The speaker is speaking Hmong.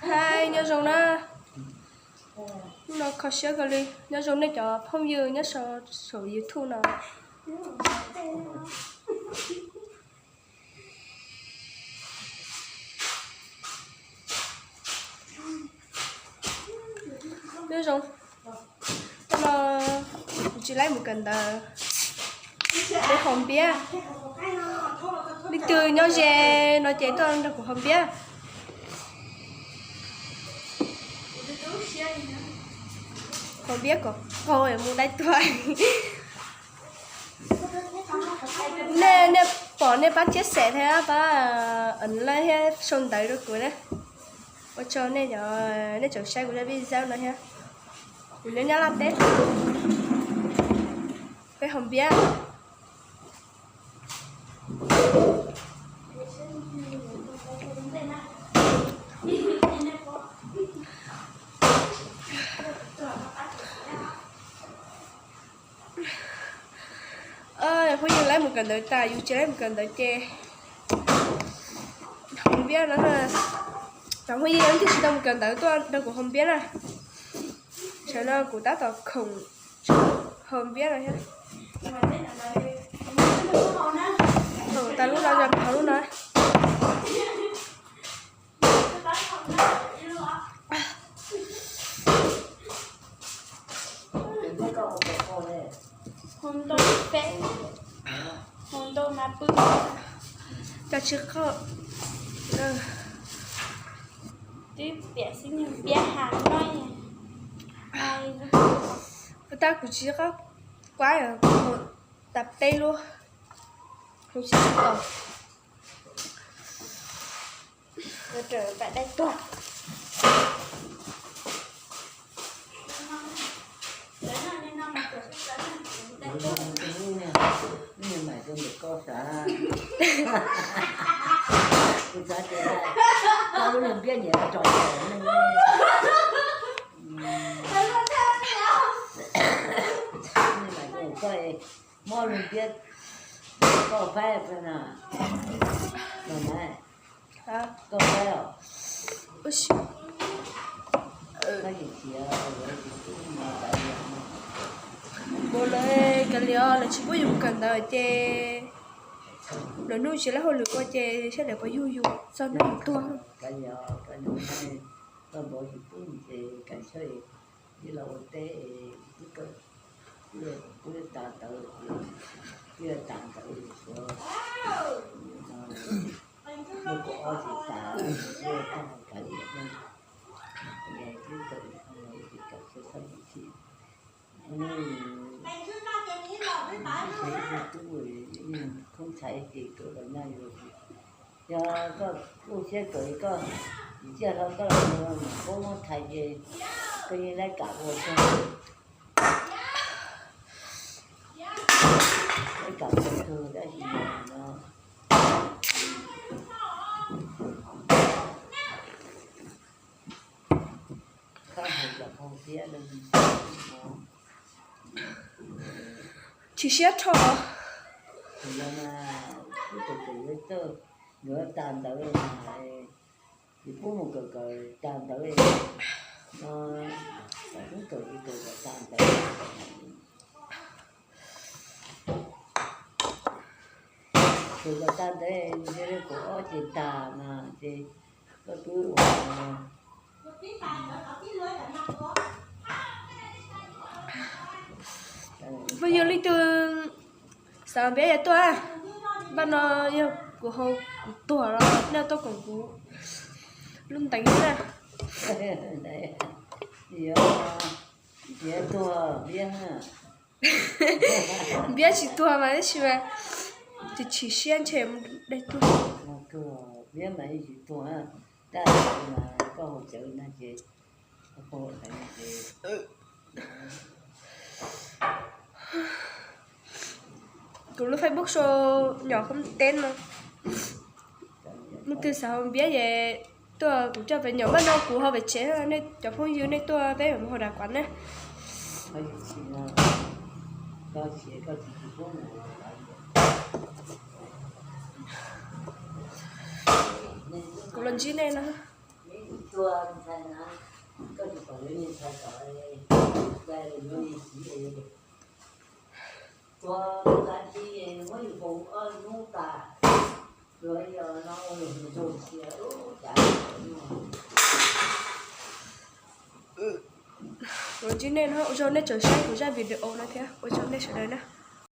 Hai, nyob zoo na. Hnub no kho siab kawg li. Nyob zoo nej cov phooj ywg nyob saum YouTube no. Nyob zoo. Hnub no kuv tsis laib mus kawm ntawv, peb haus npiab. Leej twg nyob ze no ces tuaj nrog kuv haus npiab. Haus npiab kom qaug mus dai tuag. Nej, nej pom nej pab chia sẻ thiab pab like thiab sau ntawv rau kuv na. Ua tsaug nej, nej tseem saib kuv zaj video no thiab. Kuv nyob Nyab Laj teb, peb haus npiab. Phooj ywg laib mus kawm ntawv tas, yus tsis laib mus kawm ntawv ces haus npiab no. Cov phooj ywg leej twg tsis tau mus kawm ntawv tuaj nrog kuv haus npiab na. Tsam no kuv tab tom khoom haus npiab no thiab. Khoom tas lub no yog haus lub no. Cov tsis qaub, twb piam xwb npiab has noj. Tab kuv tsis qaub kuab, tas peb lub, kuv tsis tau. Dai tuag. Koj lub npiab nyiam tso koj, mob lub npiab koj faib na. Koj faib os. Ua lawv kav liam, lawv tsis pub yus mus kawm ntawv ces lawv hnub tsis laib hauj lwm ua ces sawv daws puas yug yus txog hnub yus tuag. Koj npawg tsis pub ces kav tsij los ua teb, twb kawm, twb tas ntawv, twb tas ntawv, ua kom ob tsis tas, twb tag kav liam, twb kawm, kawm txog txog yim xyoo. Tub, khoob txhais ces kawm los nyaj yuav, yog koj lub siab kawm koj, tsiaj hlo koj los mus koob muab thais ces koj yeej laib kam ua kawg, laib kam ua kawg tab sis no Chim siab rho. Kuv tus kawm yuav tag ntawv, kuv pub mus kawm kawm tag ntawv no, kuv kawm kuv kawm kom tag ntawv. Kawm kom tag ntawv, kuv ob ces tag mas ces koj twb ua Phooj ywg leej twg xav npiab yog tuaj, npaj no yog kuv hau kuv tuag los nej tuaj koom kuv lub ntees na. Npiab tsis tuag mas tab sis mas tus chim siab ntshe mus dai tuag. Npiab mas yeej tsis tuag, tab sis mas koj haus cawv no ces, koj haus cawv no ces Kuv lub Facebook sau Nyom Khoob Teb no. Leej twg xav haus npiab ces tuaj kuv coj pem nyom, npaj no kuv ho pem tsev, nej cov phooj ywg nej tuaj peb mus haus dav kuav ne. Los ntsib nej no. Los ntsib nej no, ua tsaug nej tseem saib kuv zaj video no thiab ua tsaug nej sawv daws na.